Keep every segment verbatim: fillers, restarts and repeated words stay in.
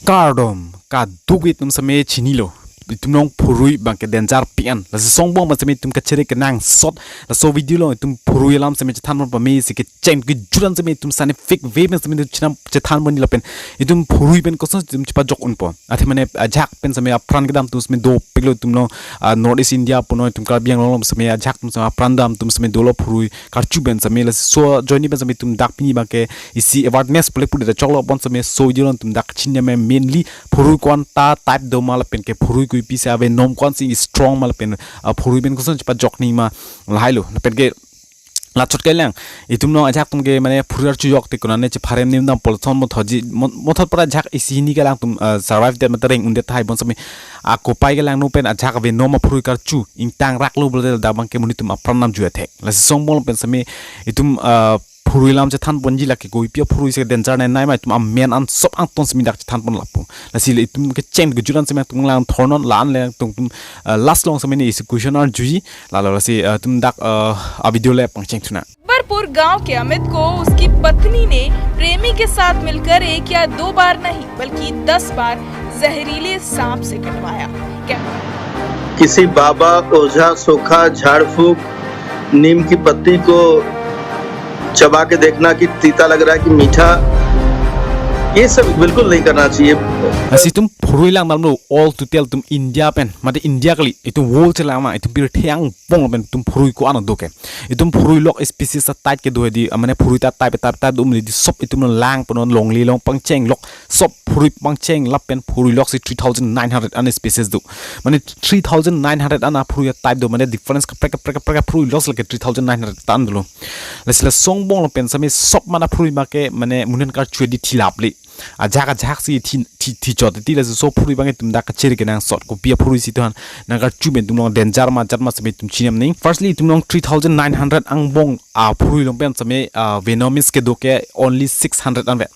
Kardom, kadokave atum seme chinilo. Itum along phurui abangke danger pen. Lasi songbong abang seme itum kachere kenangsot. Laso video along itum phurui alam seme chethan pon pame si kecheng kejut an seme itum scientific way pen seme itum chenam chethan pon lapen itum phurui pen koson itum chepajok unpo. Athe mane ajahak pen seme apran kedam atum seme dopiklo itum along, ah, North East India punon itum Karbi Anglong along seme ajahak atum seme apran dam atum seme dolo phurui karchu pen seme. Laso ajoine pen seme itum dak pini abangke isi awareness pule pule da choklo pon seme laso video along itum dak chinine, mainly phurui ko-anta type do ma lapen ke phurui kopi si avenom ko-ansi strong ma lapen, ah, phurui pen koson chepajok nangji ma lahailo. Lapen ke la chot kelang itum along ajahak atum ke mane phurui karchu yok te konane chepharem nim dam pol thon mothotji mo-, mothot para ajahak isi hini kelang atum, ah, survive det mate reng undet tahai bonseme akopai kelang no pen ajahak avenom aphurui karchu ingtang raklo pulote dak abangke monit atum apran namjui athek. Lasi songbong pen seme itum, ah, phurui alam chethan ponji lake kopi aphurui si danger nai nai ma itum amen an sop angton seme dak chethan pon lapu. Lasi le itum kecheng kejut an seme itum lang thornon la-an le itum, itum, ah, last along seme ne isi question arjuji. Lalo lasi, ah, itum dak, ah, a video le pangcheng thunang. बरपुर गांव के अमित को उसकी पत्नी ने प्रेमी के साथ मिलकर एक या दो बार नहीं, बल्कि दस बार जहरीले सांप से कटवाया। क्या किसी बाबा, ओझा, सोखा, झाड़ फूक, नीम की पत्ती को चबा के देखना कि तीता लग रहा है कि मीठा, ये सब बिल्कुल नहीं करना चाहिए। Lasi itum phurui lang damlo all total itum India pen, mate India kali, itum world chelang ma, itum pirthe angbong pen itum phurui ko-an do ke. Itum phurui lok species a type kedo hedi, ah, mane phurui ta type, type, type do mili di sop itum lang pon longle along pangchenglok, sop phurui pangcheng lapen phurui lok si three thousand nine hundred an species do. Mane three thousand nine hundred an aphurui a type do, mane difference kaprek kaprek kaprek aphurui lok si lake three thousand nine hundred tan dolo. Lasi la songbong pen seme sop mane aphurui abangke mane monit karchu di thilap le. Ajahak ajahak si thi, thi, thi chot ti lasi laso phurui abangke itum dak kachere kenangsot kopi aphurui si tuhan nang karchu pen itum along danger ma jat ma seme itum chinam ning. Firstly itum along three thousand nine hundred angbong aphurui along pen seme, ah, venomous kedo ke only six hundred an ve.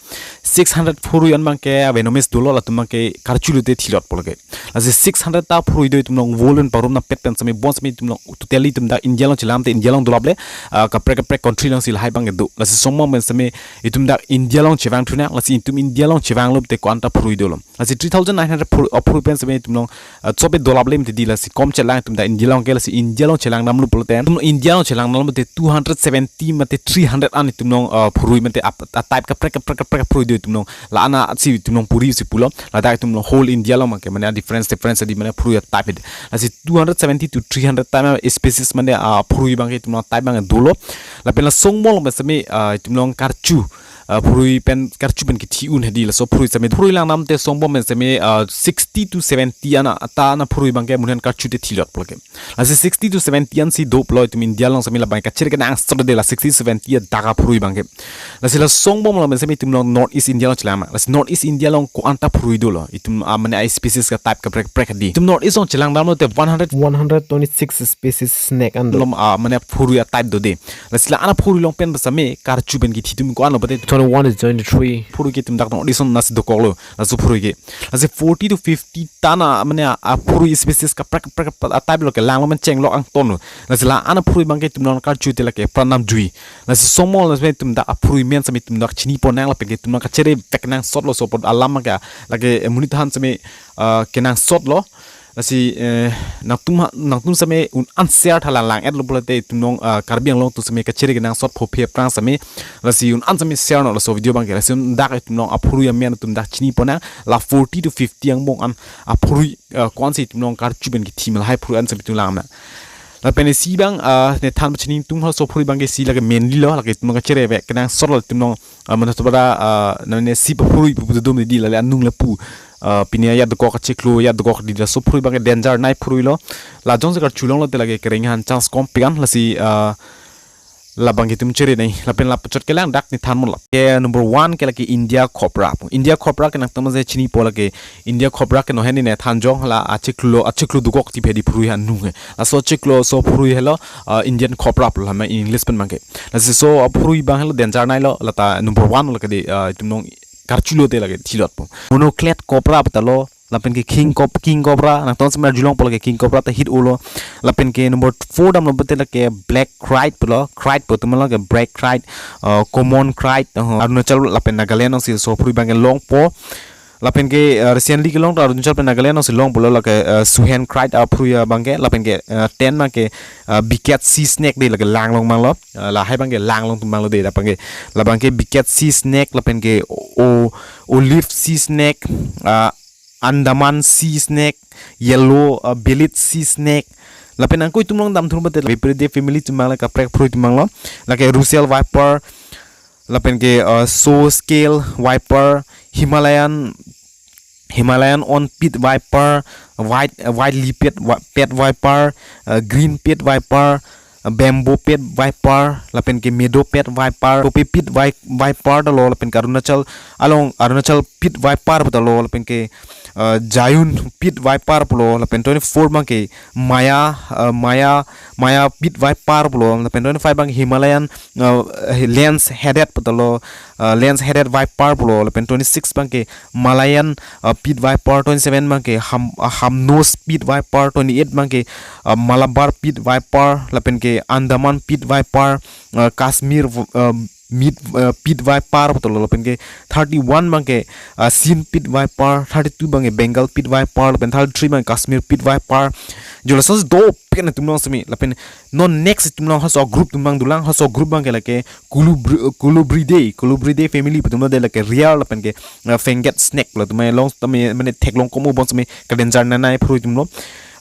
Six hundred phurui an abangke venomous dolo, latum abangke karchu lote thilot pulo ke. Lasi six hundred ta phurui do itum along world pen parum nampet pen seme bonseme itum along totally itum dak India along chelang te India along dolap le, ah, kaprek kaprek country along si lahai abangke do. Lasi songbong pen seme itum dak India along chevang thunang, lasi itum India along chevanglo te ko-anta phurui dolo. Lasi three thousand nine hundred phur-, aphurui pen seme itum along, ah, chope dolap le mati di, lasi kom chelang itum dak India along ke, lasi India along chelang damlo pulote. Itum India along chelang damlo te two hundred seventy mate three hundred an itum along, ah, phurui mate ap-, a type kaprek kaprek kaprek phurui do itum along. La-an si itum along phurui si pulo. Ladak itum along whole India along abangke mane difference difference di mane phurui a type. Lasi two hundred seventy to three hundred type species mane, ah, phurui abangke itum along type abangke dolo. Lapen la songbong pen seme, ah, itum along karchu, ah, phurui pen karchu pen kithi un hedi laso phurui seme phurui lang dam te songbong pen seme, ah, sixty to seventy an a ta an aphurui abangke monit karchu te thilot pulo ke. Lasi sixty to seventy an si do pulo itum India along seme labang kachere kenangsot de la sixty seventy adak aphurui abangke. Lasi la songbong pen seme itum along North East India along chelang ma. Lasi North East India along ko-anta phurui dolo. Itum, ah, mane a species ka type kaprek kaprek di. Itum North East along chelang damlo te one hundred, one hundred twenty-six species snack an do. Lom, ah, mane phurui a type do de. Lasi la-an aphurui along pen seme karchu pen kithi itum ko-an lo pate twenty-one is twenty-three. Phurui ke itum dak North East along nasi dokoklo. Laso phurui ke. Lasi forty to fifty tan a mane a, aphurui species kaprek kaprek a type lo kelanglo mane chenglok angton lo. Lasi la-an aphurui abangke itum along karchu te lake pran namjui. Lasi songbong pen seme itum dak aphurui amen seme itum dak chini ponnang lapen ke itum along kachere vek nangsotlo, laso apot alam ke lake, eh, monit han seme, ah, kenangsotlo. Lasi, eh, nangtum ha, nangtum seme un-an share tha lang lang-etlo pulote itum along, ah, Karbi Anglong atum seme kachere kenangsot phophe aphrang seme. Lasi un-an seme share non laso video abangke. Lasi un dak itum along aphurui amen itum dak chini ponnang, la forty to fifty angbong an aphurui, ah, ko-ansi itum along karchu pen kithi ma lahai phurui an seme itum lang ma. Lapen isi abang, ah, ne than pachini tum ha laso phurui abangke isi lake mainly lo, lake itum along kachere vek kenangsotlo itum along, ah, mane to pada, ah, nane isi aphurui pu pu dum di lale anung lapu. Ah, pini ajat dokok achiklo ajat dokok di laso phurui abangke danger nai phurui lo. La jongsi karchu longlo te lake kereng han chance kom pikan lasi, ah, labangke itum chere nai. Lapen la pachot kelang dak ne than mon lap. Ke number one ke lake India cobra. India cobra ke nangtum je chini po lake India cobra ke nohen ne than jong la achiklo, achiklo dokok ti phedi phurui anung he. Laso achiklo laso phurui helo, ah, Indian cobra pulo ma English pen abangke. Lasi laso aphurui abang helo danger nai lo, lata number one lo ke di, ah, itum along karchu lote lake thilot po. Monocled cobra pata lo, lapen ke king cob-, king cobra, nangtum seme arjulong po lake king cobra ta hit olo. Lapen ke number four damlo pute lake black krait pulo, krait po itum lake black krait, ah, common krait, ah, Arunachal lapen Nagaland along si laso aphurui abangke longpo. Lapen ke, uh, recently kelong ta Arunachal pen Nagaland alongsi long pulo lake, uh, Suhen Cried aphurui abang ke, lapen ke, uh, ten abang ke, uh, Biket Sea Snake de lake langlong abang lo, uh, lahai abang ke langlong atum abang lo de, lapen ke, labang ke Biket Sea Snake, lapen ke o, Olive Sea Snake, uh, Andaman Sea Snake, Yellow, uh, Bellied Sea Snake. Lapen angko itum along damthur mate Vipridae family atum abang lake kaprek aphurui atum abang lo. Lake Russell Viper, lapen ke, uh, Snow Scale Viper, Himalayan, Himalayan Horned Pit Viper, White, uh, White Lipped Vi-, Pit Viper, uh, Green Pit Viper, uh, Bamboo Pit Viper, lapen ke Meadow Pit Viper, Poppy Pit Vi-, Viper ta lo, lapen ke Arunachal along Arunachal Pit Viper ta lo, lapen ke, uh, Jayun Pit Viper pulo, lapen twenty-four abang ke Maya, uh, Maya, Maya Pit Viper pulo, lapen twenty-five abang ke Himalayan, uh, Lens Headed ta lo, uh, Lens Headed Viper pulo, lapen twenty-six abang ke Malayan, uh, Pit Viper, twenty-seven abang ke Ham-, uh, Hamnose Pit Viper, twenty-eight abang ke, uh, Malabar Pit Viper, lapen ke Andaman Pit Viper, uh, Kashmir, uh, Mid, uh, Pit Viper ta lo, lapen ke thirty-one abang ke, uh, Sindh Pit Viper, thirty-two abang ke Bengal Pit Viper, lapen thirty-three abang ke Kashmir Pit Viper. Jo lason dopik atum along semi, lapen non next atum along halaso group atum abang dolang, halaso group abang ke lake Colubri-, uh, Colubridae, Colubridae family atum lo de lake rare lapen ke, uh, fanged snake lo atum along tame mane theklong kom-o bonsemi kadangernainei aphurui atum lo.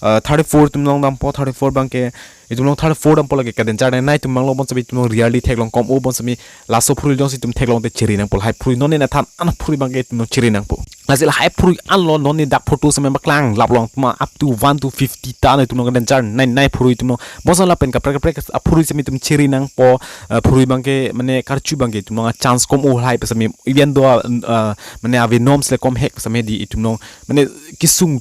Uh, thirty-four atum along dampo, thirty-four abang ke, itum along thirty-four dampo lake kadangernainei atum abang lo bonsemi itum along rarely theklong kom-o bonsemi laso aphurui jongsi itum theklong te chiri nangpo, lahai aphurui non ne nathan an aphurui abang ke itum along chiri nangpo. Lasi lahai aphurui an lo non ne dak photo semi paklang lap long atum up to one to fifty ta ne itum along kadangernainei aphurui itum along. Bonsong lapen kaprek kaprek aphurui semi itum chiri nangpo, uh, aphurui abang ke mane karchu abang ke itum along chance kom-o lahai pu semi even though, uh, mane avenoms le kom hek semi di itum along mane kesung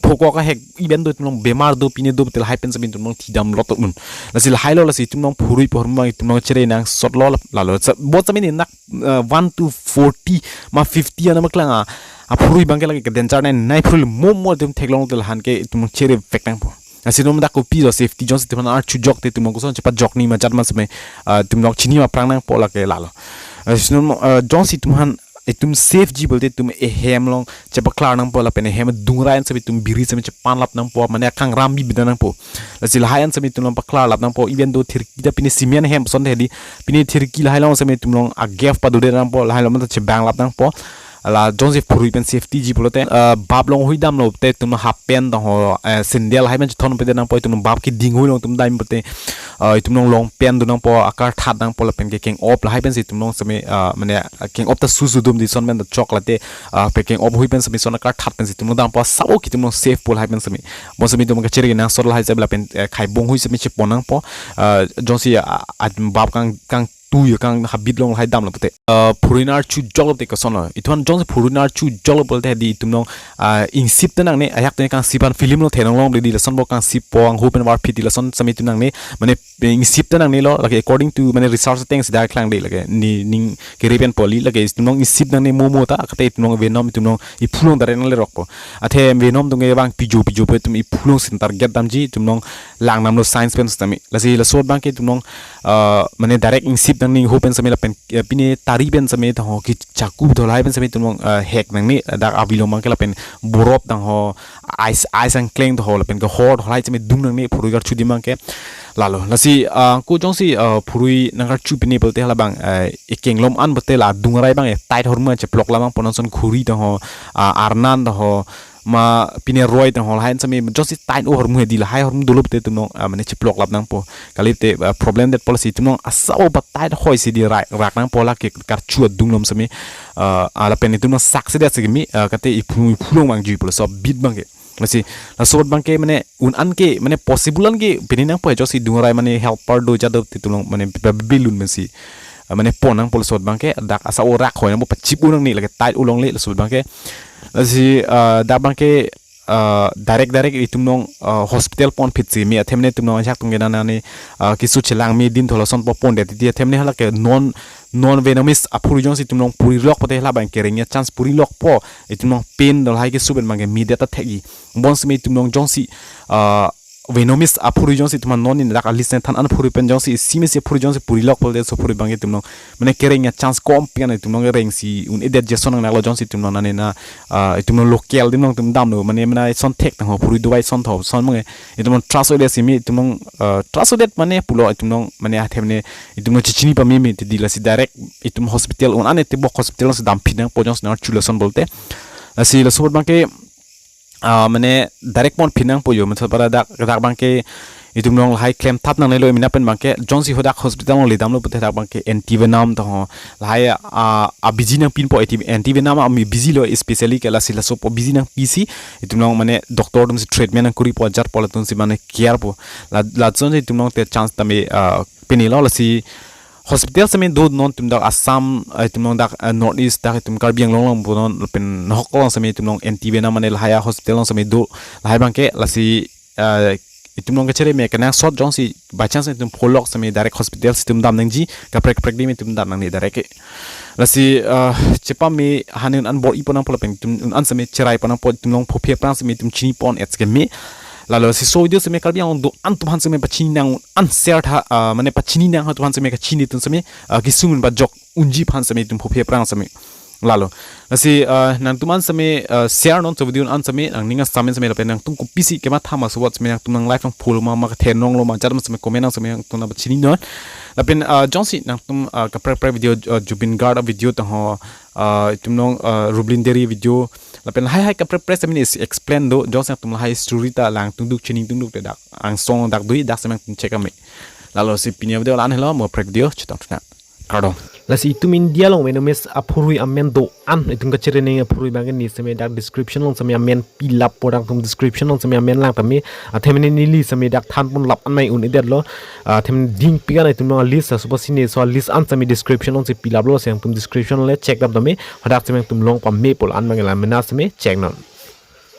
phokok ahek even though itum along bemar do pine do te lahai pen semi itum along thidam lot un. Lasi lahai lo lasi itum along aphurui pu ahormu abang itum along chiri nangsot lo lap-, lalo. Sa-, bonsemi ne nak, uh, one to forty ma fifty ana paklang a, aphurui abang ke lake kadangernainei aphurui mo mo itum theklong te lahan ke itum along chiri vek nangpo. Lasi non dak kopi lo safety jongsi itum aphan archujok te itum along koson chepajok ni ma jat ma semi, uh, itum along chini ma aphrang nangpo lake lalo. Uh, lasi non, uh, jongsi itum aphan itum safeji pulote itum ehem along chepaklar nangpo lapen ehem adung rai an semi itum biri semi chepan lap nangpo, mane akang ram bi bida nangpo. Lasi lahai an semi itum along paklar lap nangpo, even though thirki ta pine cement hem ason hedi, pine thirki lahai along semi itum along agef padude nangpo, lahai along ta chebang lap nangpo. La jongsi aphurui pen safetyji pulote, uh, bap along hui damlo te itum half pant ta ho, uh, sandal lahai pen chethon pede nangpo, itum along bap keding hui along itum dam pute, uh, itum along long pant do nangpo, akarthat nangpo lapen ke keng-op lahai pensi itum along semi, uh, mane, uh, keng-op ta susu dum di ason pen ta chok late, uh, pe keng-op hui pen semi ason akarthat pensi itum along dampo, sabo ke itum along safe po lahai pen semi. Bonsemi itum kachiri nangsot lahai semi lapen, uh, khaibong hui semi chepon nangpo, uh, jongsi, uh, uh, bap kang, kangtui kang habit along lahai damlo pute. Uh, aphurui nangchujoklo pute koson lo. Itum aphan jongsi aphurui nangchujoklo pulote di itum along, uh, ingsip ta nangne, ajahak te kangsip an film along theklong long di lason bo kangsip po angho pen varphit di lason semi itum nangne, mane ingsip ta nangnelo, lake according to mane research ateng si dak klang de lake ne ning kere pen poli lake itum along ingsip nangne mo mo ta, kate itum along venom itum along iphu along direct nangle rokpo. Athe venom atum ke vang pijo pijo pu itum iphu along si target damji, itum along lang damlo science pen sitame. Lasi laso abang ke itum along, uh, mane direct ingsip nangne ho pen semi lapen, uh, pine tari pen semi ta ho ki chaku ta lahai pen semi itum along, uh, hek nangne dak avi along abang ke lapen borop ta ho ice, ice angkleng ta ho lapen ke hor ta ho lahai semi dung nangne aphurui karchu adim abang ke. Lalo, lasi, uh, ko jongsi, uh, aphurui nangkarchu pine pulote halabang, uh, ekeng lom an pulote la adung rai abang e tight ahormu cheplok lap nangpo, non ason khuri ta ho, uh, arnan ta ho, ma pine roi ta ho, lahai an semi jongsi tight ahormu hedi lahai ahormu dolo pute itum along, ah, mane cheplok lap nangpo. Kalite, ah, problem det policy itum along asabo ba tight hoi si di rak, rak nangpo lake karchu adung along semi, ah, ah, lapen itum along sak si det si kimi, ah, kate iphu, iphu along vangji pulo so bit abang ke. Lasi, laso abang ke mane un an ke mane possible an ke pine nangpo jongsi adung rai mane helper do jado te itum along mane ba-, balloon pensi, ah, mane pon nangpo laso abang ke dak asabo rak hoi nangpo pachip un nangne lake tight along le laso abang ke. Lasi, ah, dak abang ke, ah, direct direct itum along, ah, hospital ponphit si me athemne itum along ajahak atum ke nana ne, ah, keso chelang me din tholo ason po pondet titi athemne halake non, non venomous aphurui jongsi itum along puri lok pote hala abang ke rengya chance puri lokpo, itum along pain do lahai keso pen abang ke medet ta thekji. Bonsemi itum along jongsi, ah, Vietnamese aphurui jongsi itum non ni dak a-list nangthan an aphurui pen jongsi isi mesi aphurui jongsi puri lok pulote laso aphurui abangke itum along mane kereng a-chance kom pi an itum along rengsi un-edet ason nanglo jongsi itum along nane na, ah, itum along local adim along itum damlo mane mane ason thek tangho aphurui dovai ason tho ason mane itum along trust odet simi itum along, ah, trust odet mane pulo itum along mane athe mane itum along chechini pameme te di lasi direct itum hospital un-an te bok hospital si damphi nangpo jongsi nang chulo ason pulote. Lasi laso abangke, ah, mane direct ponphi nangpo yo, matlab pada dak, dak abangke itum along lahai klemthap nangnelo emina pen abangke jongsi hadak hospital along ledamlo pulote dak abangke anti venom tangho lahai, ah, a-biji nangpipo anti, anti venom a-biji lo, especially ke lasi laso abiji nangpisi itum along mane doctor atumsi treatment nangkuripo, ajat po latumsi mane care po. La, la jongsi itum along te chance tame, ah, pinilo lasi hospital seme do non itum dak Assam, eh, itum along dak, eh, North East dak itum Karbi Anglong along punon lapen nahok along seme itum along anti venom mane lahai a-hospital along seme do lahai abangke lasi, eh, itum along kachere me kenangsot jongsi by chance itum pholok seme direct hospital si itum dam nangji kaprek kaprek adim itum dam nangne direct ke. Lasi, eh, chepame hane un-an bor-ipo nangpo lapen itum un-an seme cheraipo nangpo itum along phophe aphrang seme itum chini pon et ke me. Lalo si laso video seme Karbi Anglong do-an atum aphan seme pachini nang un-an share tha, ah, mane pachini nang atum aphan seme kachini atum seme, ah, kesung un pajok unji aphan seme itum phophe aphrang seme. Lalo. Lasi, ah, nangtum an seme, ah, share non laso video an seme nangning asam seme lapen nangtum kopisi kematha ma suwat seme nangtum nang life nang full ma ma kethenong lo ma jat ma seme comment nang seme nangtum nang pachini non. Lapen, ah, jongsi nangtum, ah, kaprek kaprek video, ah, Zubeen Garg video tangho, ah, itum along, ah, Rubelin Dery video lapen lahai hai kaprek kaprek seme is explain do jongsi nangtum lahai story ta lang tungduk chini tungduk te dak angsong dak dui dak seme nangtum check ame. Lalo si pini video la-an helo, mo kaprek video chetong thunang. Kardom. Lasi itum India along Vietnamese aphurui amen do-an itum kachere nang aphurui abangke ne seme dak description along seme amen pilappo, dak itum description along seme amen lang tame athe mane neli seme dak than ponlap an mai un-edetlo, ah, athe mane dingpi an itum along a-list laso apotsi ne laso a-list an seme description along si pilaplo, si nangtum description along le check dam tame hadak seme nangtum long pamepo la-an abangke la mena seme check non.